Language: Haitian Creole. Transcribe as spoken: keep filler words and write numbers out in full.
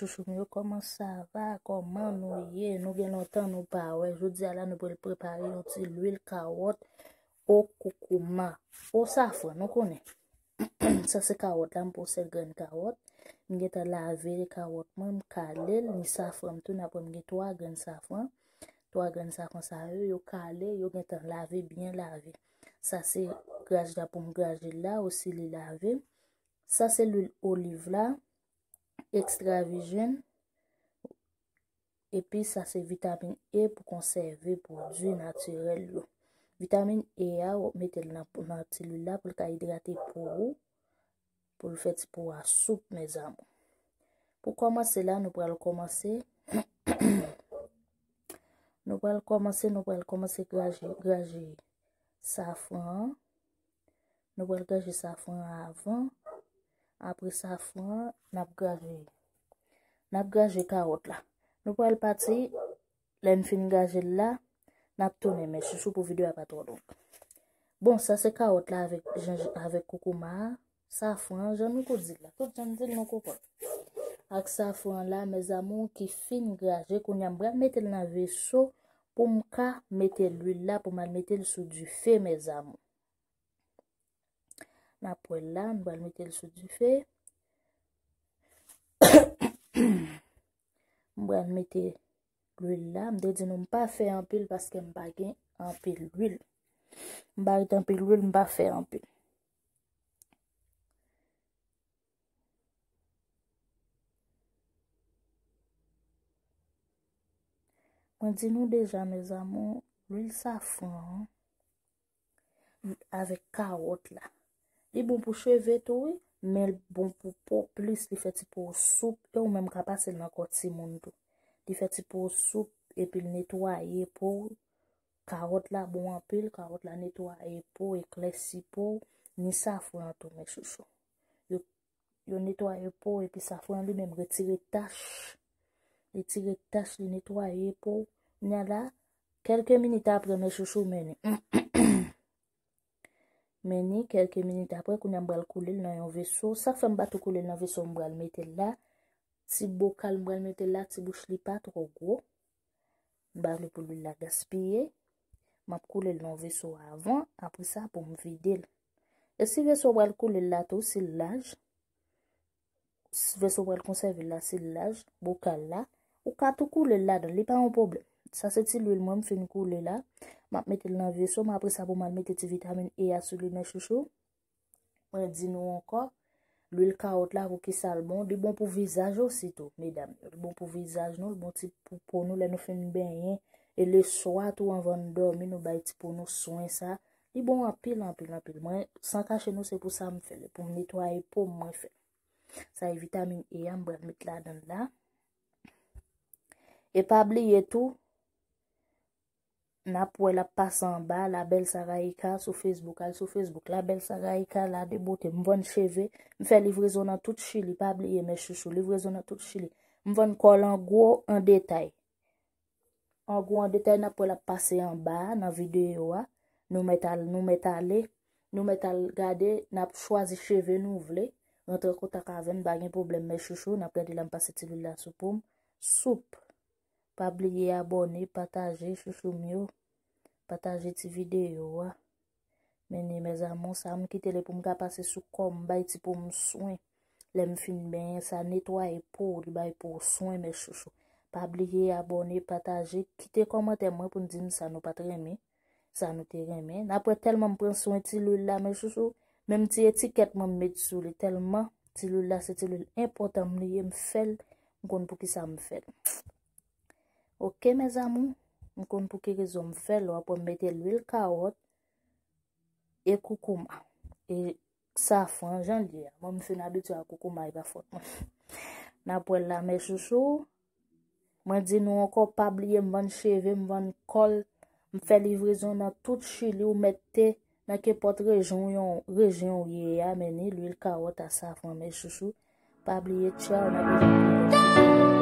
Chouchou m yo, kòman sa va? Kòman nou ye? Nou gen lontan nou pa wè. Jodi a la, nou pral prepare yon ti lwil kawòt o koukouma, o safran, nou konnen. Sa se kawòt la, m pran sèl grenn kawòt. M gentan lave kawòt mwen, m kale l, ni safran m tou, n ap wè m gen twa grenn safran. Twa grenn safran sa yo, yo kale, yo gentan lave, byen lave. Sa se graj la pou m graje l la, osi li lave. Sa se lwil oliv la, extra virgin. Epi sa se vitamin E pou konsève pwodui natirèl yo. Vitamin E a, w ap mete l nan, nan ti lwil la pou l ka idrate po ou, pou l fè ti po a soup, mezanmi. Pou kòmanse la, nou pral kòmanse. Nou pral kòmanse, nou pral kòmanse graje, graje safran an. Nou pral graje safran an avan. Apre safran an, n ap graje. N ap graje kawòt la. Nou pral pati, lè n fin graje l la, n ap tounen, men chouchou, pou videyo a pa twò long. Bon, sa se kawòt la avèk janj, avèk koukouma a, safran, jan nou tou di l la. Tout jan m di l, nou konprann. Ak safran la, mes amours, ki fin graje, kounye a m pral mete l nan veso pou m ka mete lwil la, pou m al mete l sou dife, mes amours. N ap wè l la, m pral mete l sou dife. M pral mete lwil la. M te di nou m pa fè anpil paske m pa gen anpil lwil. M pa gen anpil lwil, m pa fè anpil. Mwen di nou deja, mes amours, lwil safran an avèk kawòt la. Li bon pou cheve tou, wi, men l bon pou po plis, li fè ti po w soup, e ou menm ka pase l nan kò timoun tou. Li fè ti po w soup, epi l netwaye po w. Kawòt la bon anpil, kawòt la netwaye po, eklèsi po, ni safran tou, mes chouchous. Yo, yo netwaye po, epi safran li menm retire tach. Li tire tach, li netwaye po. Kounye a la, kèlke minit apre, mes chouchous, men ni. Men ni, kèlke minit apre, kounye a m pral koule l nan yon veso. Sa k fè m pa tou koule l nan veso, m pral mete l la. Ti bokal m pral mete l la, ti bouch li pa twò gwo. M pa vle pou lwil la gaspiye. M ap koule l nan veso avan, apre sa pou m vide l. E si veso w pral koule l la tou, si l laj, s-, veso w pral konsève l la, si l laj, bokal la, ou ka tou koule l ladan l, li pa yon pwoblèm. Sa se ti lwil mwen m fin koule la. M ap mete l nan veso m, apre sa pou m al mete ti vitamin E a sou li, mes chouchous. Mwen di nou ankò, lwil kawòt la, pou kisa l bon? Li bon pou vizaj osi tou, medam yo. Li bon pou vizaj nou, li bon ti pou po nou lè nou fin benyen. E leswa tou, anvan n dòmi, nou bay ti po nou swen sa. Li bon anpil, anpil, anpil. Mwen, san kache nou, se pou sa m fè l. E pou m netwaye po m, mwen fè l. Sa e vitamin E a, m pral met ladan l la. E pa bliye tou, n ap wè l ap pase anba, La Belle Saraïka sou Facebook. Al sou Facebook, La Belle Saraïka, la de beauté. M vann cheve, m fè livrezon nan tout Chili. Pa bliye, mes chouchous, livrezon nan tout Chili. M vann kòl an gwo, an detay. An gwo, an detay, n ap wè l ap pase anba a, nan videyo a. Nou mèt al, nou mèt ale, nou mèt al gade, n ap chwazi cheve nou vle. Rantre kontak avè m, pa gen pwoblèm, mes chouchous, n ap gade la m pase ti lwil la sou po m. Soup. Pa bliye abòne, pataje, chouchou m yo. Pataje ti videyo a. Men ni, mes amours, sa m kite li pou m ka pase sou kò m, bay ti po m swen. Lè m fin benyen, sa netwaye po, li bay po swen, mes chouchous. Pa bliye abòne, pataje, kite kòmantè mwen pou n di m sa nou pa t renmen, sa nou te renmen. N ap wè tèlman m pran swen ti lwil la, mes chouchous. Menm ti etikèt mwen m met sou li, tèlman ti lwil la se ti lwil enpòtan m li ye, m fè l, m konn pou kisa m fè l. Oke, mes amours, m konn pou ki rezon m fè l, w ap wè m mete lwil kawòt e koukouma. E safran, jan l ye a. Mwen, m fin abitye a koukouma, e pa fòt mwen. N ap wè l la, mes chouchous. Mwen di nou ankò, pa bliye m vann cheve, m vann kòl, m fè livrezon nan tout Chili, ou mèt te nan kenpòt rejyon, rejyon w ye a, men ni lwil kawòt a safran, mes chouchous. Pa bliye, tchaw, n ap rejwenn nou.